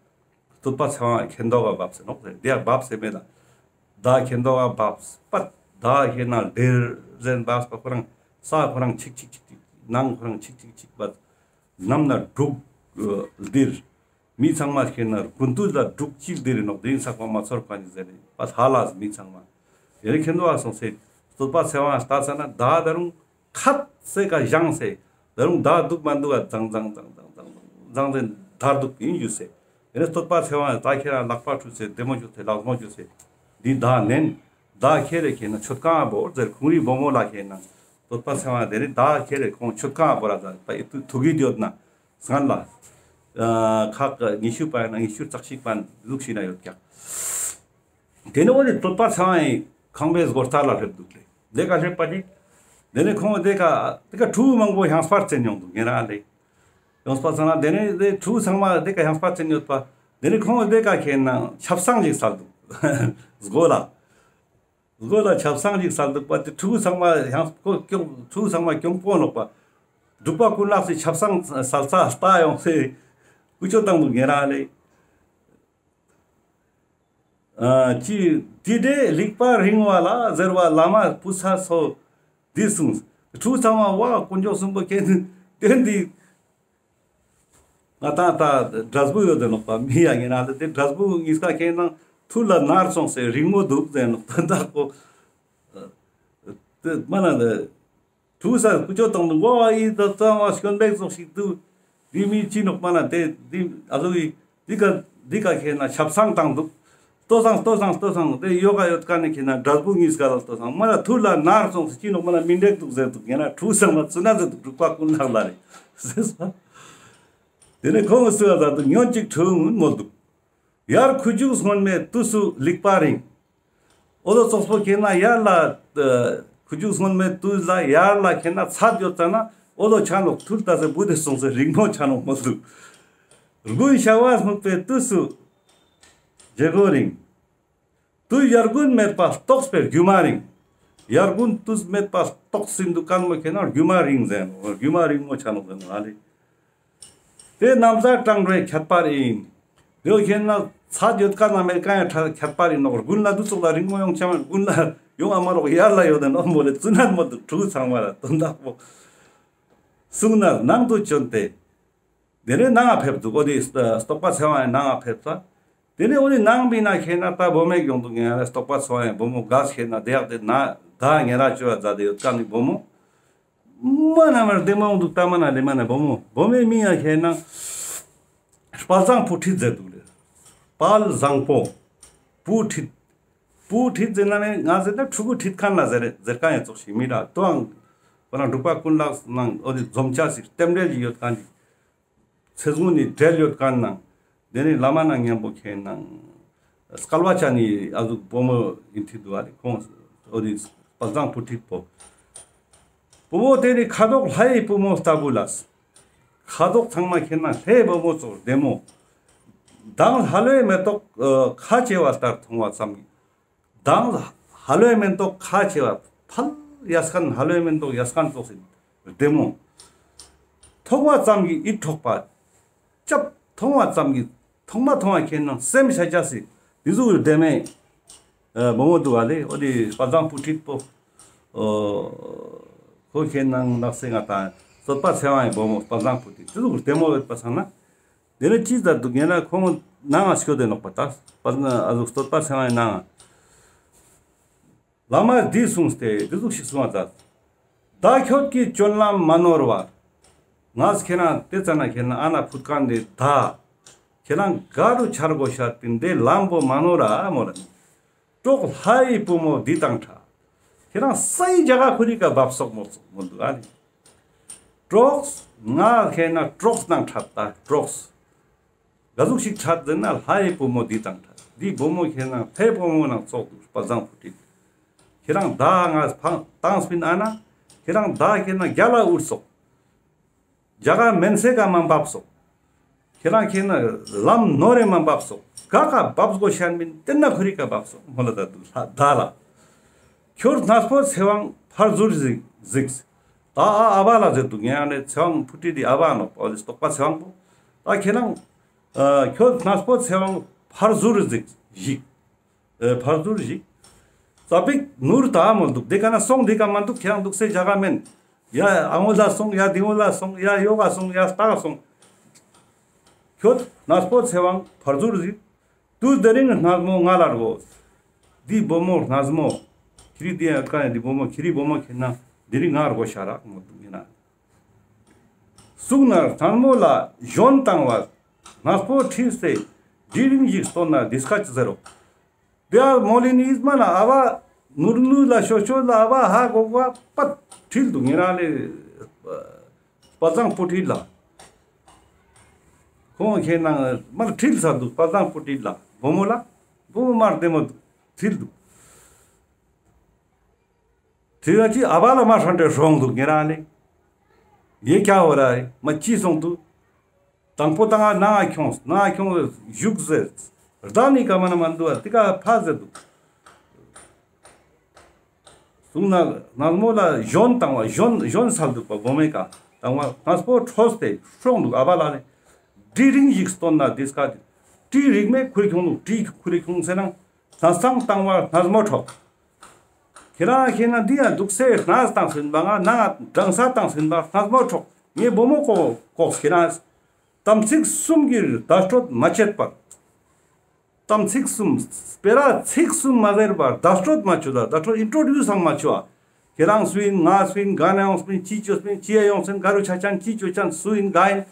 བསྟོད་པ་ཚེ་དབང་ཡི་ཁེན་ཏོག་ག་བབས་ཟེར་ནོག་ཟེར་དེ་ཡག་བབས་ཟེར་མེད་ལ། ཟླ་ཁེན་ཏོག་ག་བབས་པ་ཟླ་ཁྱེད་ནང་ལྡིར་ཟེར་བབས་པ་ཁོ་རང་ས་ཁོ་རང་ཆིག་ཆིག་ཆིག་ཆིག་ནང་ཁོ་རང་ཆིག་ཆིག་ཆིག་བབས། གནམ་ན་འབྲུག་ལྡིར། མི་ཚང་མ་ཁྱེད་ན་རྒུན་དུས་ལ་འབྲུག་ཅིག་འདིར་ནོག་དེ་ཡིན་ས་གོང་མ་ཚོར་ག་ནི་ཟེར་ནས་པ་ལྷ་ལ་མི་ཚང་མ། དེ་ནས་ཁྱེད་འདུག་ཨ་སོང་སེ་བསྟོད་པ་ཚེ་དབང་ལྟ་ས་ན་ད་ད་རུང་ཁད་སེ་ཀ་བཞེངས་སེ་ད་རུང་ད་འདུག་མ་འདུག་ཨ་ཛང་ཛང་ཛང་ཛང་ཛང་ཛང་ཛེ་དར་འདུག་ཡིན་ཡུ་སེ། དེ་ནས་བསྟོད་པ་ཚེ་དབང་ད་ཁྱེད་རང་ལག་པ་འཁྲུ་སེ་བདེ་མོ་བཅུག་སེ་ལག་མོ་བཅུག་སེ་འདི་ད་ནན་ད་ཁྱེད་རེ་ཁྱེད་ན་མཆོད་ཁང་ཨ་བོར་ཟེར་ཁུང་རི་བུ་མོ་ལ་ཁྱེད་ན་བསྟོད་པ་ཚེ་དབང་དེ་ནས་ད་ཁྱེད་རེ་ཁོང་མཆོད་ཁང་ཨ་བོར་ཨ་ད་པ་ཡི་ཐུག་གི་ཡོད་ན། སྔན་ལ། ཨ་ཁག་ཉི་ཤུ་པ་ཡིན་ན་ཉི་ཤུ་རྩ་གཅིག་པ་ལུགས་ཤིག་ན་ཡོད་ཀྱང་། དེ་ནི་འོ་དེ་བསྟོད་པ་ཚེ་དབང་ཡི་ཁང་པའི་སྒོ་རྩ་ལ་སླེབས་འདུག་ལེ། དེ་ཀ་སླེབས་པ་ཅིག་དེ་ནི་ཁོང་དེ་ཀ་དེ་ཀ་ཕྲུ་གུ་མང་པོ་ཡང་སྤར་བཙན་ཡོང་འདུག་ངེད་རང་ལེ། ཡང་སྤར་ཚང་ན་དེ་ནི་དེ་ཕྲུ་གུ་ཚང་མ་དེ་ཀ་ཡང་སྤར་བཙན་ཡོད་པ། དེ་ནི་ཁོང་དེ་ཀ་ཁྱེད་ན་ཆབ་གསང་ཞིག་སལ་འདུག་སྒོ་ལ། སྒོ་ལ་ཆབ་གསང་ཞིག་སལ་འདུག་པ་དེ་ཕྲུ་གུ་ཚང་མ་ཡང་ཁོ་སྐྱོང་ཕྲུ་གུ་ཚང་མ་སྐྱོང་སྤོ་ནོག་པ། འབྲུག་པ་ཀུན་ལེགས་སི་ཆབ་གསང་སལ་ས་ལྟ་ཡོང་སེ་ཀུ་ཅོ་བཏང་འདུག་ངེད་རང་ལེ། ཨ་ཅི་དེ་འདྲའི་ལེགས་པར་རིང་བ་ལ་ཟེར་བ་བླ་མ་བུ་ཚ་སོ་འདི་གསུངས། ཕྲུ་གུ་ཚང་མ་བ་དཀོན་མཆོག་གསུམ་པོ་མཁྱེན་དོན་འདི། ང་ཏང་ད་འབྲས་བུ་ཡོད་དེ་ནོག་པ་མི་ཡ་ངེ་ན་ལ་དེ་འབྲས་བུ་ངིས་ཀ་ཁེན་ན་ཐུར་ལ་ནར་སོང་སེ་རིང་མོ་འདུག་ཟེར་ནོག་ད་ད་ཀོ། དེ་མ་ན་དེ་ཐུག་ས་ཀུ་ཅོ་དང་དུ་གོ་བ་ཡི་ད་ཙང་བ་སྐྱོན་པེག་ཙོག་ཞིག་འདུག་འདི་མི་ཅི་ནོག་མ་ན་དེ་འདི་ཨ་ཟུ་ཡི་འདི་ཀ་འདི་ཀ་ཁེན་ན་ཆབ་གསང་དང་འདུག་ལྟོ་སང་ལྟོ་སང་ལྟོ་སང་དེ་ཡོ་ག་ཡོད་ཀ་ནི་ཁྱེད་ན་འབྲས་བུ་གཉིས་ཀ་ལ་ལྟོ་སང་མ་ལ་ཐུར་ལ་ནར་སོང་སེ་ཅི་ནོག་མ་ལ་མི་འདྲེག་འདུག་ཟེར་འདུག་ངེ་ན་ཕྲུ་གུ་ཚང་མ་ཚུ་ན་ཟེར་འདུག་འབྲུག་པ་ཀུན་ལེགས་ལ་རེད་ཟེར་སོང་། དེ་ནས་ཁོང་གི་སུ་ཡ་ཟ་འདུག་ཉོན་ཅིག་ཁྲོས་ངུན་མོལ་འདུག་ཡར་ཁུ་བྱུག་སྔོན་མའི་དུས་སུ་ལེགས་པ་རིང་། ཨོ་ལོ་ཙོགས་པོ་ཁྱེད་ན་ཡར་ལ་ཁུ་བྱུག་སྔོན་མའི་དུས་ལ་ཡར་ལ་ཁྱེད་ན་ཚད་ཡོད་ཙ་ན་ཨོ་ལོ་ཆ་ནོག་ཐུར་ལྟ་ཟེར་བུ་དེ་སོང་ཟེར་རིང་མོ་ཆ་ནོག་མོལ་འདུག་དགུན་ཤ་བ་སྨུག་པའི་དུས་སུ་རྗེ་གོ་རིང་། དུས་ཡར་དགུན་མེད་པ་ལྟོགས་པའི་རྒྱུ་མ་རིང་། ཡར་དགུན་དུས་མེད་པ་ལྟོགས་ཟིན་དུ་ཀན་མོ་ཁྱེད་ན་རྒྱུ་མ་རིང་ཟེར་ནོ་རྒྱུ་མ་རིང་མོ་ཆ་ནོག་ཟེར་ནོ་ཨ་ལེ། དེ་ན་བཟའ་སྤྲང་པོའི་ཁྱད་པར་ཡིན། དེ་ཁྱེད་ན་ཚ་ཡོད་ཀ་ན་མེད་ཀ་ཡང་ཁྱད་པར་ཡིན་ནོ་དགུན་ལ་དུས་ཚོགས་ལ་རིང་མོ་ཡོང་ཆ་མ་དགུན་ལ་ཡོང་ཨ་མ་རོག་ཡར་ལ་ཡོད་ནོ་མོ་ལེ་ཙུ་ནན་མོ་དུ་ཕྲུ་གུ་ཚང་མ་ལ་དོན་དག་པོ། གསུང་ན་ནང་དུ་བྱོན་ཏེ། དེ་ནས་ནང་ང་ཕེབས་འདུག་ཨོ་དེ་བསྟོད་པ་ཚེ་དབང་ཡང་ནང་ང་ཕེབས་ས། དེ་ནས་ཨོ་དེ་ནང་མི་ན་ཁྱེད་ན་ད་བུ་མེད་ཡོང་འདུག་ངེ་ན་བསྟོད་པ་ཚེ་དབང་ཡང་བུ་མོ་ག་ཁྱེད་ན་དེ་ཡག་དེ་ན་ད་ངེ་ར་བཅོ་བ་མཛད་དེ་ཡོད་ཀ་ནི་བུ་མོ། མ་ན་མར་དེ་མ་འོང་འདུག་ད་མ་ན་ལེ་མ་ན་བུ་མོ་བུ་མོའི་མིང་ཡང་ཁྱེད་ན་དཔལ་བཟང་བུ་ཁྲིད་མཛད་འདུག་ལེ། དཔལ་བཟང་པོ། བུ་ཁྲིད། བུ་ཁྲིད་ཟེར་ན་ནི་ང་ཟེར་ན་ཕྲུ་གུ་ཁྲིད་མཁན་ལ་ཟེར་ཟེར་མཁན་ཡང་ཙོགས་ཤིག་མི་འདྲ་དོའང་ཁོ་རང་འབྲུག་པ་ཀུན་ལེགས་ནང་ཨོ་དེ་འཛོམས་ཆ་ཞིག་རྟེན་འབྲེལ་ཞིག་ཡོད་མཁན་ཅིག་ཚེ་སྔོན་ནས་འབྲེལ་ཡོད་མཁན་ནང་དེ་ནས་བླ་མ་ནང་མཉམ་པོ་ཁྱེད་ནང་སྐལ་བ་ཅན་ནི་ཨ་ཟུག་བུ་མོ་ཡིན་ཐིག་འདུག་ཨ་རེ་ཁོང་ཨོ་དེ་དཔལ་བཟང་བུ་ཁྲིད་པོ། བུ་མོ་དེ་ནི་ཁ་དོག་ལྷ་ཡི་བུ་མོ་ལྟ་བུ་ལ། ཁ་དོག་ཚང་མ་ཁྱེད་ན་ལྷའི་བུ་མོ་ཙོགས་བདེ་མོ། མདངས་ལྷ་ལོའི་མེ་ཏོག་ཁ་བྱེ་བ་ལྟར་མཐོང་བ་ཙམ་གྱིས། མདངས་ལྷ་ལོའི་མེ་ཏོག་ཁ་བྱེ་བ་ཕལ་ཡ་སྐན་ལྷ་ལོའི་མེ་ཏོག་ཡ་སྐན་ཙོགས་སེ་བདེ་མོ། མཐོང་བ་ཙམ་གྱིས་ཡིད་འཕྲོག་པ། སྐྱབས་མཐོང་བ་ཙམ་གྱིས་མཐོང་མ་མཐོང་བ་ཁྱེད་ན་སེམས་ཤ་ཆ་སི་འདི་ཟུག་ཡོད་བདེ་མེད། བུ་མོ་འདུག་བ་ལེ་ཨོ་དེ་དཔལ་བཟང་བུ་ཁྲིད་པོ། ཁོ་ཁྱེད་ནང་ལག་སེ་ང་དང་བསྟོད་པ་ཚེ་དབང་ཡི་བུ་མོ་དཔལ་བཟང་བུ་ཁྲིད་དེ་ཟུག་བདེ་མོ་ཡོད་པ་སང་ན། དེ་ནས་ཅི་ལྟར་འདུག་ངེ་ན་ཁོང་ནང་ང་སྐྱོད་དེ་ནོག་པ་ད་པ་ན་ཨ་ཟུག་བསྟོད་པ་ཚེ་དབང་ཡི་ནང་ང་། བླ་མ་འདི་གསུངས་ཏེ་འདི་ཟུག་ཞིག་གསུང་བ་མཛད། བདག་ཁྱོད་ཀྱི་སྤྱོད་ལམ་མ་ནོར་བར། ང་ཁྱེད་རང་དེ་ཙ་ན་ཁྱེད་རང་ཨ་ན་ཕུད་ཁན་དེ་ད། ཁྱེད་རང་ག་རུ་ཆར་དགོས་ཤར་ཏེ་འདི་ལམ་པོ་མ་ནོར་ར་མོ་ལ་ནི། གྲོགས་ལྷ་ཡི་བུ་མོ་འདི་དང་འཕྲད། ཁྱེད་རང་ས་ཡི་རྒྱ་གར་ཁོ་རི་ཀ་བབས་སོག་མོ་སོག་མོ་འདུག་ཨ་ནི། གྲོགས་ང་ཁྱེད་ན་གྲོགས་དང་འཕྲད་ད་གྲོགས། ག་ཟུག་ཞིག་ཁྲལ་ཟེར་ན། ལྷ་ཡི་བུ་མོ་འདི་དང་ཁྲལ། འདི་བུ་མོ་ཁྱེད་རང་ལྷའི་བུ་མོ་ནང་ཙོགས་འདུག་དཔལ་བཟང་བུ་ཁྲིད། ཁྱེད་རང་ད་ང་ཕང་བཏང་སྤིན་ཨ་ན། ཁྱེད་རང་ད་ཁྱེད་རང་རྒྱ་ལ་འུར་སོག་རྒྱ་གར་མན་སེ་ག་མ་འབབ་སོག་ཁྱེད་རང་ཁྱེད་རང་ལམ་ནོར་རེ་མ་འབབ་སོག་ག་ག་འབབ་དགོས་ཤན་མིན་ཏེ་ན་ཁུ་རི་ག་འབབ་སོག་མོ་ལ་ད་འདུག་ལྷ་ད་ལ། ཁྱོད་གནས་པོ་ཚེ་དབང་ཕར་ཟུར་གཟིགས་གཟིགས། ད་ཨ་ཨ་བ་ལ་ཟེར་འདུག་ངས་ཨ་ནེ་ཚེ་དབང་བུ་ཁྲིད་དེ་ཨ་བ་ནོ་པོ་ལིས་རྟོགས་པ་ཚེ་དབང་པོ། ད་ཁྱེད་རང་ཨ་ཁྱོད་གནས་པོ་ཚེ་དབང་ཕར་ཟུར་གཟིགས་གཟིགས། ཨེ་ཕར་ཚུར་ཞིག་རྩ་བིག་ནུར་ད་མོ་འདུག་དེ་ག་ན་སོང་དེ་ག་མ་འདུག་ཁྱེད་རང་འདུག་སེ་རྒྱ་ག་མེན། ཡ་ཨ་ངོ་ལ་སོང་ཡ་དེ་ངོ་ལ་སོང་ཡ་ཡོ་ག་སོང་ཡ་ལྟ་ག་སོང་། ཁྱོད་གནས་པོ་ཚེ་དབང་ཕར་ཚུར་ཞིག་དུས་དེ་རིང་གནས་མོ་ང་ལ་རྒོ། འདི་བུ་མོ་གནས་མོ། ཁྱི་རི་དེ་ཡ་ཀ་ནས་འདི་བུ་མོ་ཁྱི་རི་བུ་མོ་ཁྱེད་ན་འདི་རིང་ང་རྒོ་ཤ་རག་མོ་འདུག་ཡིན་ན། གསུང་ན་གནས་མོ་ལ་གཞོན་བཏང་བ། གནས་པོ་ཁྲིད་སེ་འདི་རིང་ཞིག་སྟོན་ན་འདི་སྐད་ཅི་ཟེར་རོ། དེ་ཨ་མོ་ལི་ནི་ཨིས་མ་ན་ཨ་བ་ནུར་ནུར་ལ་ཤོ་ཤོ་ལ་ཨ་བ་ཧ་གོ་གོ་ཨ་པད་ཁྲིལ་འདུག་ངེ་རང་ལས་དཔལ་བཟང་པོ་ཁྲིལ་ལ། ཁོང་ཁྱེད་ནང་མར་ཁྲིལ་ས་འདུག་དཔལ་བཟང་པོ་ཁྲིལ་ལ་བུ་མོ་ལ་བུ་མོ་མར་བདེ་མོ་འདུག་ཁྲིལ་འདུག་དེ་ཡ་ཅི་ཨ་བ་ལ་མ་ཧྲན་ཏེ་ཧྲོང་འདུག་ངེ་རང་ལས་ཡེ་ཀྱ་འོ་ར་མ་ཅི་སོང་འདུག་དང་པོ་དང་ང་ནང་ང་ཁྱོངས་ནང་ང་ཁྱོངས་བཞུགས་ཟེར། རྡ་ནི་ཀ་མ་ན་མ་འདུག་བ་དེ་ཀ་ཕ་ཟེར་འདུག་གསུང་ན་ནག་མོ་ལ་གཞོན་བཏང་བ་གཞོན་གཞོན་སལ་འདུག་པ་བུ་མོའི་ཀ་བཏང་བ་གནས་པོ་འཕྲོས་ཏེ་ཧྲོང་འདུག་ཨ་བ་ལ་ནི། འདི་རིང་ཞིག་སྟོན་ན་འདི་སྐད་དྲི་རིག་མེད་ཁུར་ཁྱོང་འདུག་དྲི་ཁུར་ཁྱོང་ཟེར་ན་གནས་སྟངས་བཏང་བ་གནས་མོ་འཕྲོག་ཁྱེད་རང་ཁྱེད་ན་འདི་ཡང་འདུག་སེ་གནས་སྟངས་ཟིན་པ་ང་ནང་འགྲང་ས་སྟངས་ཟིན་པ་གནས་མོ་འཕྲོག་ངའི་བུ་མོ་ཀོ་ཀོག་ཁྱེད་རང་དམ་ཚིག་གསུམ་གྱི་བརྡ་སྤྲོད་མ་བྱེད་པར། དམ་ཚིག་གསུམ་སྤེ་ར་ཚིག་གསུམ་མ་ཟེར་བར་བརྡ་སྤྲོད་མ་བྱོས་ལ་བརྡ་སྤྲོད་ཨིན་ཊྲོ་ཌིའུ་སི་སང་མ་བྱོས་ཨ། ཁྱེད་རང་སུ་ཡིན་ང་སུ་ཡིན་ག་ནས་ཡོང་སྤིན་ཅི་བྱོས་སྤིན་ཅི་ཡ་ཡོང་སྤིན་ག་རུ་ཆ་ཅན་ཅི་བྱོས་ཅན་སུ་ཡིན་ག་ཡིན།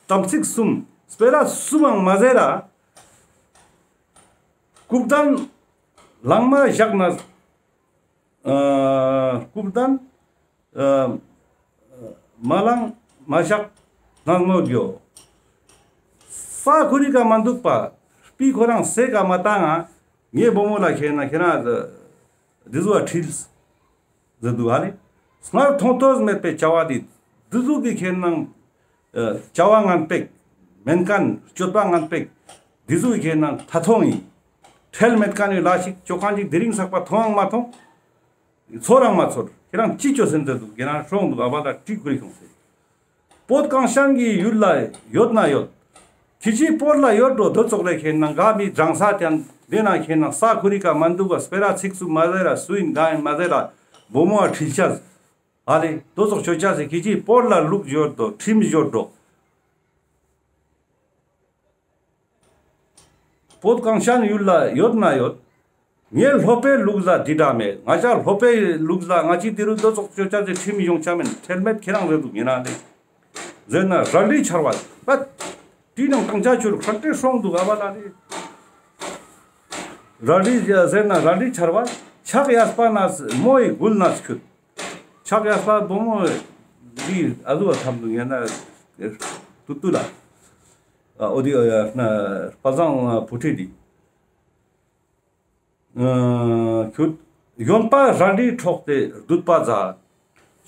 དམ་ཚིག་གསུམ་སྤེ་ར་གསུམ་མང་མ་ཟེར་ཨ། སྐུ་བདག་ལང་མ་བཞག་ན། ཨ་སྐུ་བདག་ཨ་མ་ལང་མ་བཞག་ནང་ནོ་རྒྱོ། ས་ཁོ་རི་ཀ་མ་འདུག་པ། སྤི་ཁོ་རང་སེ་ཀ་མ་བཏང་ང་། ངའི་བུ་མོ་ལ་ཁྱེད་ན་ཁྱེད་རང་འདི་ཟུ་བ་ཁྲིལ་ཟེར་འདུག་ཧ་ལེ། སྔར་མཐོང་ཐོས་མེད་པའི་བྱ་བ་འདི། འདི་ཟུ་གི་ཁྱེད་ནང་བྱ་བ་ངན་པེག་མེན་ཀན་སྤྱོད་པ་ངན་པེག་འདི་ཟུ་ཁྱེད་ནང་ཐ་ཐོང་ཡིན། ཁྲེལ་མེད་ཀ་ནི་ལ་ཞིག་ཅོ་ཁང་ཅིག་དེ་རིང་ཟག་པ་མཐོང་ཨང་མ་མཐོང་། ཚོར་རང་མ་ཚོར་ཁྱེད་རང་ཅི་ཅོ་སེམས་ཚེ་འདུག་ཁྱེད་རང་ཧྲོང་འདུག་ཨ་བ་ལ་ཀྲི་ཁུ་རི་ཁྱོང་སེ། བོད་གངས་ཅན་གྱི་ཡུལ་ལ་ཡོད་ན་ཡོད། ཁྱི་ཅི་བོད་ལ་ཡོད་འགྲོ་དོ་ཙོག་ལས་ཁྱེད་ན་འགའ་མི་གྲང་ས་ཀྱང་དེ་ན་ཁྱེད་ན་ས་ཁུ་རི་ཀ་མ་འདུག་ག་སྤེ་ར་ཚིགས་སུ་མ་ཟེར་ར་སུ་ཡིན་ག་ཡིན་མ་ཟེར་ར་བུ་མོ་བ་ཁྲིལ་ཆ་ཨ་ལེ་དོ་ཙོག་ཆོ་ཆ་སེ་ཁྱི་ཅི་བོད་ལ་ལུག་ཡོད་འགྲོ་ཁྲིམས་ཡོད་འགྲོ། བོད་གངས་ཅན་ཡུལ་ལ་ཡོད་ན་ཡོད། ངས་སློབ་པའི་ལུགས་ལ་འདི་འདྲ་མེད། ང་ཅག་སློབ་པའི་ལུགས་ལ་ང་ཅི་འདི་རུ་འདི་ཙོག་ཅོ་ཅག་ཅེ་ཁྲིམས་ཡོང་ཆ་མེད་ཁྲེལ་མེད་ཁྱེད་རང་རེད་འདུག་ཡིན་ན་ལེ། ཟེར་ན་རལ་གྲི་འཕྱར་བ་པད། དེའི་ནང་གང་ཅག་ཆུར་ཁྲག་ཏྲེ་སྲོང་འདུག་ཨ་བ་ལ་ལེ། རལ་གྲི་ཟེར་ན་རལ་གྲི་འཕྱར་བ་ཕྱག་གཡས་པ་ན་མོ་ཡི་མགུལ་ན་ཁྱུད། ཕྱག་གཡས་པ་བུ་མོ་འདི་ཨ་ལུ་བ་ཐམ་དུ་ངེ་ན་ཏུ་ཏུ་ལ། ཨོ་དི་ཨ་ཡ་ན་དཔལ་བཟང་བུ་ཁྲིད་དི། ཁྱོད་གཡོན་པ་རལ་གྲི་འཕྲོག་སྟེ་སྡུད་པ་མཛད།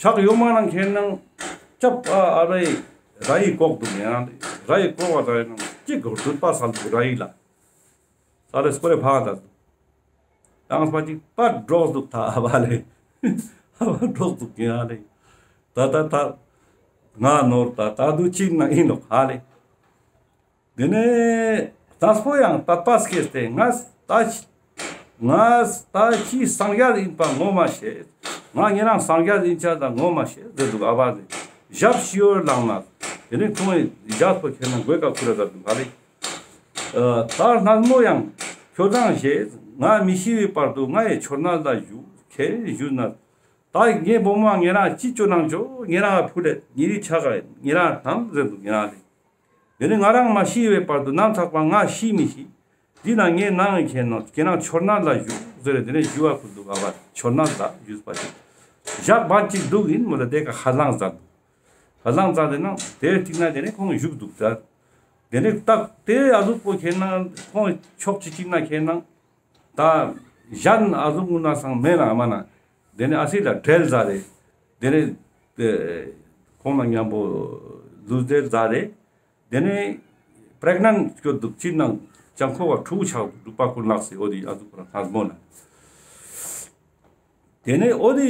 ཕྱག་གཡོན་མ་ནང་ཁྱེད་ནང་སྐྱབས་ཨ་ཨ་རེ་ར་ཡི་ལྐོག་འདུག་ཡང་ར་ཡི་ལྐོག་བ་ར་ཡི་ནང་གཅིག་གོ་སྡུད་པ་སལ་འདུག་ར་ཡི་ལ། ས་རེ་སྐོར་རེ་ཕང་ད་འདུག་ཡང་སྤ་གཅིག་པ་འགྲོགས་འདུག་ད་ཨ་བ་ལེ་ཨ་བ་འགྲོགས་འདུག་ཡང་རེ་ད་ད་ད་ང་ནོར་ད་ད་འདུག་གཅིག་ན་ཡིན་ནོག་ཧ་ལེ། དེ་ནས་དང་པོ་ཡང་དད་པ་སྐྱེས་ཏེ་ངས་ད་ཅི་ངས་ད་ཅི་སངས་རྒྱས་ཡིན་པ་ངོ་མ་ཤེས། ང་ཉེ་རང་སངས་རྒྱས་ཡིན་ཆ་ད་ངོ་མ་ཤེས་ཟེར་འདུག་ཨ་བ་ཟེར། ཞབས་ཕྱི་ཡོར་ལངས་ན་དེ་ནས་ཁོང་གི་ཞབས་པོ་ཁྱེར་ན་མགོའི་ཀ་ཁུ་ར་ཟེར་འདུག་ཨ་ལེ། ཨ་ད་སྔ་མོ་ཡང་ཁྱོད་རང་ཞེས་ང་མི་ཤི་བའི་བར་དུ་ང་ཡི་མཆོད་གནས་ལ་བཞུགས་ཁྱེད་བཞུགས་ན། ད་ངའི་བུ་མོ་ངེད་རང་ཅི་ཅོ་ནང་ཅོ་ངེད་རང་ཕུ་ལེ་ཉེ་རི་ཆ་ག་ངེད་རང་དམ་ཟེར་འདུག་ངེད་རང་ལེ། དེ་ནས་ང་རང་མ་ཤི་བའི་བར་དུ་ནམ་ཚགས་པ་ང་ཤི་མི་ཤི། འདི་ན་ངའི་ནང་ངི་ཁྱེད་ནང་ཁྱེད་རང་མཆོད་གནས་ལ་བཞུགས་ཟེར་དེ་ནས་ཞུ་བ་ཕུལ་འདུག་ཨ་བ་མཆོད་གནས་ལ་བཞུགས་པ་ཞིག་ཞག་བར་གཅིག་འདུག་ཡིན་མོ་ལ་དེ་ཀ་ཧ་ལང་ཟ་འདུག་ཧ་ལང་ཟ་དེ་ནང་དེར་གཅིག་ན་དེ་ནས་ཁོང་བཞུགས་འདུག་ཟེར། དེ་ནས་སྟག་དེ་ཨ་ཟུག་པོ་ཁེ་ན་ཁོང་ཕྱོགས་གཅིག་གཅིག་ན་ཁེ་ན་ད་གཞན་ཨ་ཟུག་ངུ་ན་སང་མེད་ན་མ་ན་དེ་ནས་ཨ་སི་ལ་བྲེལ་ཟ་རེ། དེ་ནས་དེ་ཁོང་ལ་མཉམ་པོ་ལུས་བྲེལ་ཟ་རེ། དེ་ནས་པྲེག་ནན་སྐྱོད་འདུག་ཅི་ནང་ཅང་ཁོ་བ་ཕྲུ་གུ་ཆགས་འདུག་པ་ཀུན་ལགས་སི་འོ་དེ་ཨ་ཟུག་པོ་ར་ཐང་མོ་ན། དེ་ནས་འོ་དེ་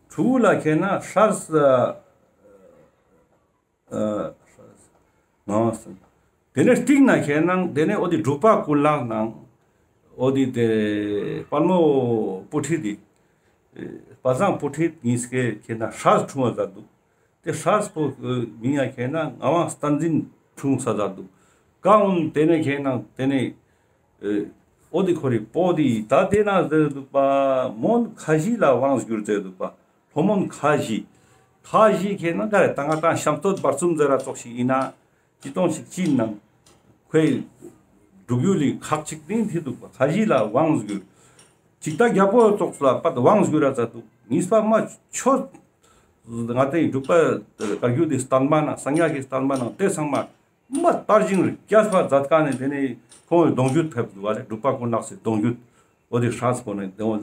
ཕྲུ་གུ་ལ་ཁེ་ན་ཧྲ་ས་ཨ། ངང་སོང་། དེ་ནས་སྟེང་ན་ཁེ་ནང་དེ་ནས་འོ་དེ་འབྲུག་པ་ཀུན་ལེགས་ནང་འོ་དེ་དེ་དཔལ་མོ་སྤུ་ཁྲིད་དེ། དཔལ་བཟང་སྤུ་ཁྲིད་གཉིས་ཀས་ཁེ་ན་ཧྲ་ས་འཁྲུངས་པ་མཛད་འདུག་དེ་ཧྲ་ས་པོ་མིང་ཡ་ཁེ་ན་ངག་དབང་བསྟན་འཛིན་འཁྲུངས་ས་མཛད་འདུག་ཀ་འུན་དེ་ནས་ཁེ་ནང་དེ་ནས། ཨོ་དེ་ཁོ་རེ་པོ་དེ་ད་དེ་ན་ཟེར་འདུག་པ། མོན་ཁ་བཞི་ལ་དབང་བསྒྱུར་ཟེར་འདུག་པ། ལྷོ་མོན་ཁ་བཞི། ཁ་བཞི་ཁེ་ན་ག་རེ་ད་ང་ད་ཤམ་སྟོད་བར་གསུམ་ཟེར་ར་ཙོག་ཞིག་ཡིན་ན། ཅི་གཏོང་ཞིག་ཅི་ནང་། ཁོའི་འབྲུག་ཡུལ་ལི་ཁག་ཅིག་ནི་འཐི་འདུག་པ། ཁ་བཞི་ལ་དབང་བསྒྱུར། ཅིག་ད་རྒྱ་པོ་ཙོག་ལ་པད་དབང་བསྒྱུར་ར་ཙ་འདུག་གཉིས་པ་མ་ཆོས། ང་དེ་འབྲུག་པ་བཀའ་བརྒྱུད་དེ་བསྟན་པ་ན་སངས་རྒྱས་ཀྱི་བསྟན་པ་ན་དེ་ཚང་མ། མ་དར་ཞིང་རྒྱས་པར་མཛད་མཁན་ནི་དེ་ནི་ཁོང་གི་གདུང་རྒྱུད་ཕེབས་འདུག་བ་ལས་འབྲུག་པ་ཀུན་ལེགས་སི་གདུང་རྒྱུད། འོ་དེ་ཧྲ་ས་པོ་ནི་དེ་འོ་ལ།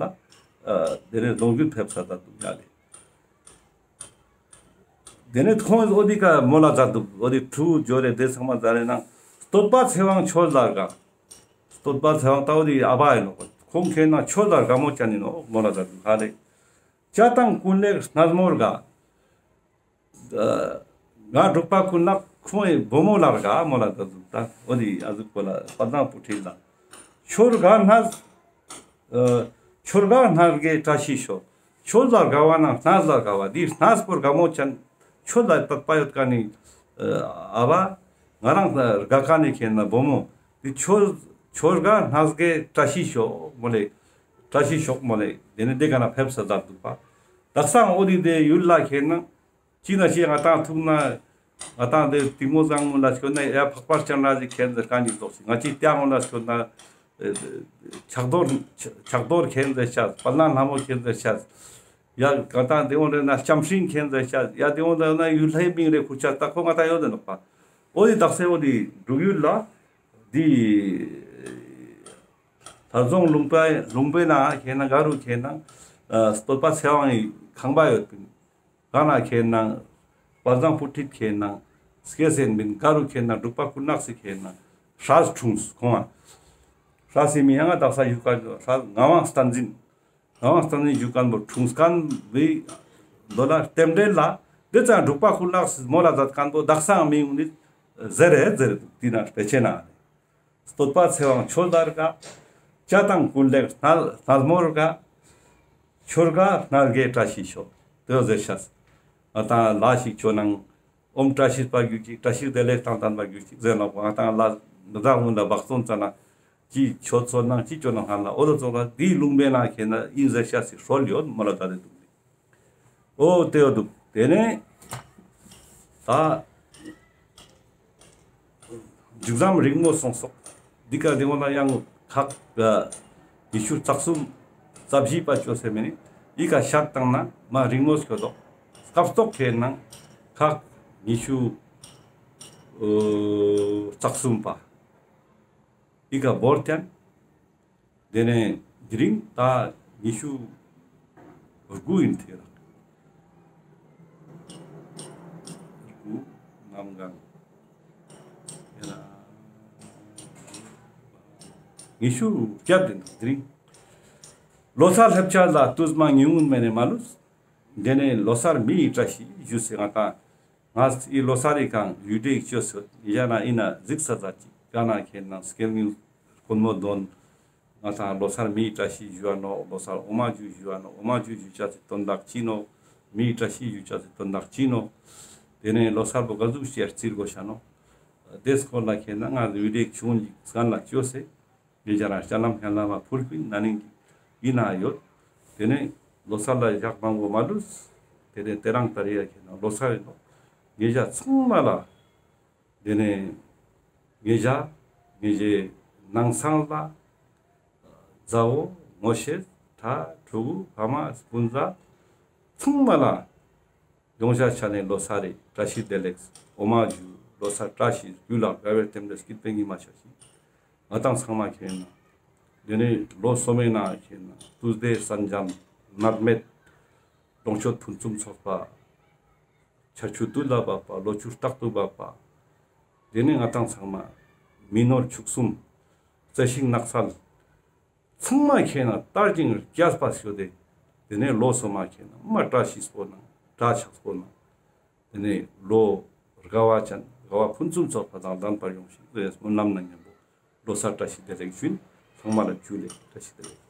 དེ་ནི་གདུང་རྒྱུད་ཕེབས་ས་མཛད་འདུག་ཡ་ལས། དེ་ནི་ཁོང་འོ་དེ་ཀ་མོ་ལ་མཛད་འདུག་འོ་དེ་ཕྲུ་གུ་འབྱོར་རེ་དེ་ཚང་མ་མཛད་རེ་ན། སྟོད་པ་ཚེ་དབང་ཆོས་ལ་དགའ། སྟོད་པ་ཚེ་དབང་ད་འོ་དེ་ཨ་བ་ཡིན་ནོ། ཁོང་ཁེ་ན་ཆོས་ལ་དགའ་མོ་ཅན་ཡིན་ནོ་མོ་ལ་མཛད་འདུག་ག་ལས། བྱ་དང་ཀུན་ལེགས་སྣང་མོར་དགའ། ང་འབྲུག་པ་ཀུན་ལེགས་ཁོང་ཡི་བུ་མོ་ལ་དགའ་མོ་ལ་དགའ་འདུག་ད་འོ་དེ་ཨ་ཟུག་པོ་ལ་དཔལ་བཟང་སྤུ་ཁྲིད་ལ། ཆོས་དགའ་སྣང་། ཆོས་དགའ་སྣང་དགའི་བཀྲ་ཤིས་ཤོག་ཆོས་ལ་དགའ་བ་ན་སྣང་ལ་དགའ་བ་འདི་སྣང་སྤོར་དགའ་མོ་ཅན། ཆོས་ལ་དད་པ་ཡོད་མཁན་ནི་ཨ་བ། ང་རང་དགའ་མཁན་ནི་ཁེ་ན་བུ་མོ་འདི་ཆོས་ཆོས་དགའ་སྣང་དགའི་བཀྲ་ཤིས་ཤོག་མོ་ལེ། བཀྲ་ཤིས་ཤོག་མོ་ལེ། དེ་ནི་འདི་ག་ན་ཕེབས་ས་མཛད་འདུག་པ། དག་སང་འོ་དེ་དེ་ཡུལ་ལ་ཁེ་ན། ཅི་ན་ཅི་ང་ཏང་ཐུག་ན། ང་ཏང་དེ་གཏི་མུག་གཙང་མོ་ལ་སྐྱོད་ན་ཡ་འཕགས་པ་སྤྱན་རས་གཟིགས་མཁྱེན་ཟེར་གང་གི་རྫོགས་ཤིང་ང་ཅི་ལྟ་ངོ་ལ་སྐྱོད་ན། ཕྱག་རྡོར་ཕྱག་རྡོར་མཁྱེན་ཟེར་ཤག་དཔལ་ལྡན་ལྷ་མོ་མཁྱེན་ཟེར་ཤག་ཡ་ང་ཏང་དེ་འོང་རེ་ན་ལྕམ་སྲིང་མཁྱེན་ཟེར་ཤག་ཡ་དེ་འོང་རེ་ན་ཡུལ་ལྷའི་མིང་རེ་ཁུར་ཤག་ད་ཁོ་ང་ཏང་ཡོད་དེ་ནོག་པ། འོ་དེ་དག་སེ་འོ་དེ་འབྲུག་ཡུལ་ལ། དེ། ལྷ་རྫོང་ལུང་པའི་ལུང་པའི་ནང་ཁེ་ན་ག་རུ་ཁེ་ན། སྟོད་པ་ཚེ་དབང་གི་ཁང་པ་ཡོད་པིན། ག་ན་ཁེ་ན། དཔལ་བཟང་སྤུ་ཁྲིད་ཁེ་ན། སྐད་ཟེར་མིན་ག་རུ་ཁེ་ན་འབྲུག་པ་ཀུན་ལེགས་སི་ཁེ་ན། ཧྲ་ས་འཁྲུངས་ཁོང་ང་། ཧྲ་ས་མི་ཡང་ང་དག་ས་ཡུལ་ཀ་ཧྲ་ས་ངག་དབང་བསྟན་འཛིན། ངག་དབང་བསྟན་འཛིན་ཞུ་མཁན་པོ་འཁྲུངས་མཁན་བའི་མདོ་ལ་རྟེན་འབྲེལ་ལ་འདི་ཙང་འབྲུག་པ་ཀུན་ལེགས་སི་མོ་ལ་མཛད་མཁན་པོ་དག་སང་མི་ཡོང་ནི་ཟེར་རེད་ཟེར་འདུག་དེ་ན་དཔེ་ཆེ་ན། སྟོད་པ་ཚེ་དབང་ཆོས་ལ་དགའ། བྱ་དང་ཀུན་ལེགས་སྣང་མོར་དགའ། ཆོས་དགའ་སྣང་དགའི་བཀྲ་ཤིས་ཤོག་དེ་ཟེར་ཤག་ང་ཏང་ལ་ཞིག་ཆོ་ནང་ཨོཾ་བཀྲ་ཤིས་པ་རྒྱུད་ཅིག་བཀྲ་ཤིས་བདེ་ལེགས་དང་ལྡན་པ་རྒྱུད་ཅིག་ཟེར་ལ་ང་ཏང་ལ་མི་དག་སྔོན་ལ་བག་སྟོན་ཙ་ན་ཅི་ཆོ་ཚོ་ནང་ཅི་ཆོ་ནང་ཧ་ལ་འོ་ལོ་ཚོ་ལ་དེའི་ལུང་པའི་ནང་ཁེ་ན་ཨིན་ཟེར་ཤག་སི་ཧྲོལ་ཡོད་མོ་ལ་ད་དེ་འདུག་ཨོ་དེ་ཡོད་འདུག་དེ་ནས་ད་མཇུག་མཚམས་རིང་མོ་སོང་སོག་འདི་ག་དེ་འོ་ན་ཡང་ཁག་ཉི་ཤུ་རྩ་གསུམ་རྩ་བཞི་པ་བཅོ་སེ་མེ་ནི་ཡི་ག་ཤར་བཏང་ན་མ་རིང་མོ་སྐྱོ་དོག་སྐབས་ཐོག་ཁེ་ནང་ཁག་ཉི་ཤུ་རྩ་གསུམ་པ། ཨི་ཀ་བོར་ཅན། དེ་ནས་དེ་རིང་ད་ཉི་ཤུ་དགུ་ཡིན་ཐེ་ར། དགུ་ནམ་གང་། ཡ་ཉི་ཤུ་བརྒྱད་དེ་དེ་རིང་། ལོ་གསར་སླེབས་ཆ་ལ་དུས་མ་ཉུང་ངུན་མེ་ནས་མ་ལུས། དེ་ནས་ལོ་གསར་མི་ཡི་བཀྲ་ཤིས་ཞུ་སེ་ང་དང་། ང་ཡི་ལོ་གསར་རི་གང་ཡུལ་སྡེ་ཡི་སྤྱོད་སྲོལ་ཡ་ན་ཡིན་ན་གཟིགས་ས་ཙ་ཅིག་ག་ན་ཁེ་ན་སྐལ་ངན་དཀོན་མོ་འདོན། ང་དང་ལོ་གསར་མི་ཡི་བཀྲ་ཤིས་ཞུ་བ་ནོ། ལོ་གསར་འོ་མ་འཇུ་ཞུ་བ་ནོ། འོ་མ་འཇུ་ཞུ་ཅ་ཚི་དོན་དག་ཅི་ནོ། མི་ཡི་བཀྲ་ཤིས་ཞུ་ཅ་ཚི་དོན་དག་ཅི་ནོ། དེ་ནས་ལོ་གསར་པོ་ག་ཟུག་ཤེར་རྩིར་གོ་ཤ་ནོ། དེ་སྐོར་ལ་ཁེ་ན་ང་ཡུལ་སྡེ་ཆུང་ཅིག་སྒང་ལ་སྤྱོད་སེ། ངེད་ཅག་རང་ལྕགས་ལམ་ཧན་ལ་མ་ཕུལ་པིན་ན་ནིང་གི་ཡིན་ན་ཡོད། དེ་ནས་ལོ་གསར་ལ་ཞག་མང་པོ་མ་ལུས། དེ་ནས་དེ་རང་ད་རེས་ཡ་ཁྱེད་ན་ལོ་གསར་ཡིན་ནོ། ངེད་ཅག་ཚང་མ་ལ། དེ་ནས་ངེད་ཅག་ངེད་ཅག་ནང་ཚང་ལ། མཛའ་བོ་ངོ་ཤེས་ཕྲུ་གུ་ཕ་མ་སྤུན་ཟླ་ཚང་མ་ལ། ཡོང་ཤ་ཆ་ནས་ལོ་གསར་རེད། བཀྲ་ཤིས་བདེ་ལེགས། འོ་མ་འཇུ། ལོ་གསར་བཀྲ་ཤིས་རྒྱུད་ལ་དགའ་བའི་རྟེན་འབྲེལ་སྐྱིད་པའི་ཉི་མ་ཤར་ཞིང་། ང་དང་ཚང་མ་ཁྱེད་ན། དེ་ནས་ལོ་སོ་མའི་ནང་ཁྱེད་ན་དུས་བདེ་གསར་འཇམ་ནད་མེད། ལོངས་སྤྱོད་ཕུན་སུམ་ཚོགས་པ། ཆར་ཆུ་དུས་ལ་བབ་པ། ལོ་ཕྱུགས་རྟག་ཏུ་བབ་པ། དེ་ནས་ང་དང་ཚང་མ་མི་ནོར་ཕྱུགས་གསུམ། རྩི་ཤིང་ནགས་ཚལ། ཚང་མ་ཁྱེད་ན་དར་ཞིང་རྒྱས་པ་ཞུ་སྟེ། དེ་ནས་ལོ་སོ་མ་ཁྱེད་ན་མ་བཀྲ་ཤིས་པོ་ན་བཀྲ་ཆགས་པོ་ན། དེ་ནས་ལོ་དགའ་བ་ཅན་དགའ་བ་ཕུན་སུམ་ཚོགས་པ་དང་ལྡན་པར་ཡོང་ཞིང་། དེ་ནས་སྨོན་ལམ་ན་མཉམ་པོ་ལོ་གསར་བཀྲ་ཤིས་བདེ་ལེགས་ཞུ་ཡིན། ཚང་མ་ལ་ཇུ་ལེ་བཀྲ་ཤིས་བདེ་ལེགས།